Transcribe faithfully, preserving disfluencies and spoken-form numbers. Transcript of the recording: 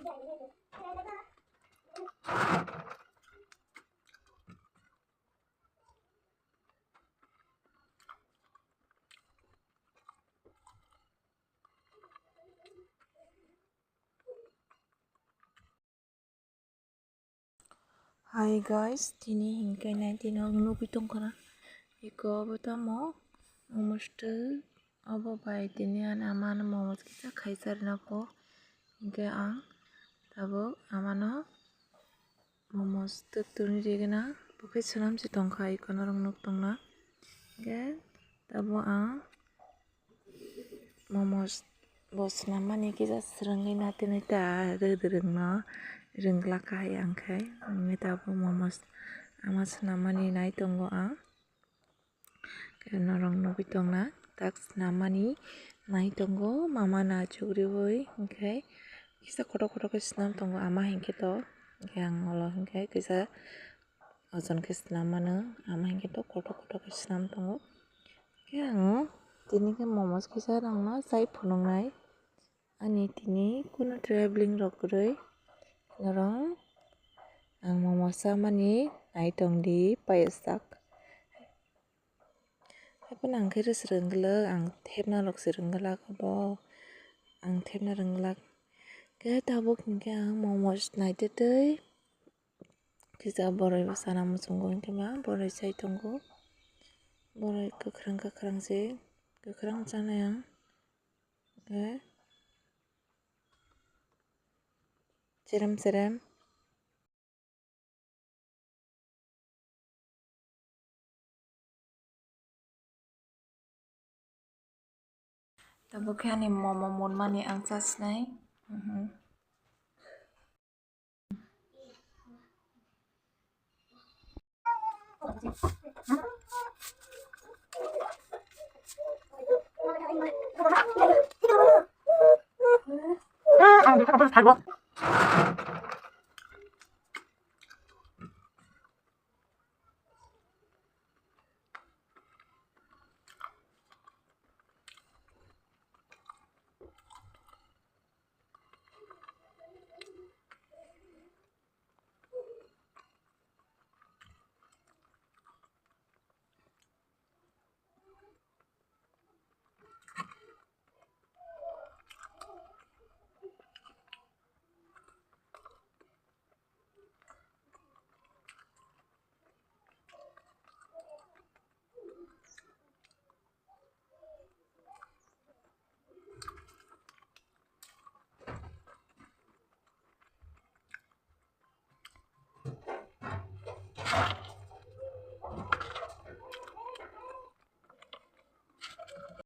Hi guys, tini hinkhe nai tini ang nugwi tongkha na. Iko obo tamo momos twi obo bai tini ani ama no momos kisa khaisa rwna kok. Hinkhe ang tabuk ama no momos twi twi rigwna. Bo khe swnam se tongkha, iko norok nuk tongna. Hinkhe tabuk ang momos bo swnam mani kisa swrwngwi naitwi naitwi ta rwdwrwngno rwngwlak kha hai ang khai. Wngwi tabuk momos ama swnam mani nai tongo ang. Norok nugwi tongna tak swnam mani nai tongo mama no achuk riwi, hinkhe kisa kotor kotor khe swnam tongo ama hinkhe to. Hinkhe ang ulo hinkhe kisa ojon khe swnam mano, ama hinkhe to kotor kotor khe swnam tongo. Khe ang tini khe momos kisa rwngna chai phunuknai. Ani tini kunu traveling rok kwrwi norok ang momos chamani nai tongdi paisak. Haikhe ang khe rwswrwng glak, ang thepna rok se rwng glak abo, ang thepna rwng glak. Khe tabuk hinkhe ang momos naitwi twi kisa boroi bo sana muchungo hinkhe ma boroi chai tongo. Boroi kwkhwrang kwkhwrang se, kwkhwrang chanai ang. Khe cherem cherem. Tabuk khe ani momo monmani ang chasnai. Mhm.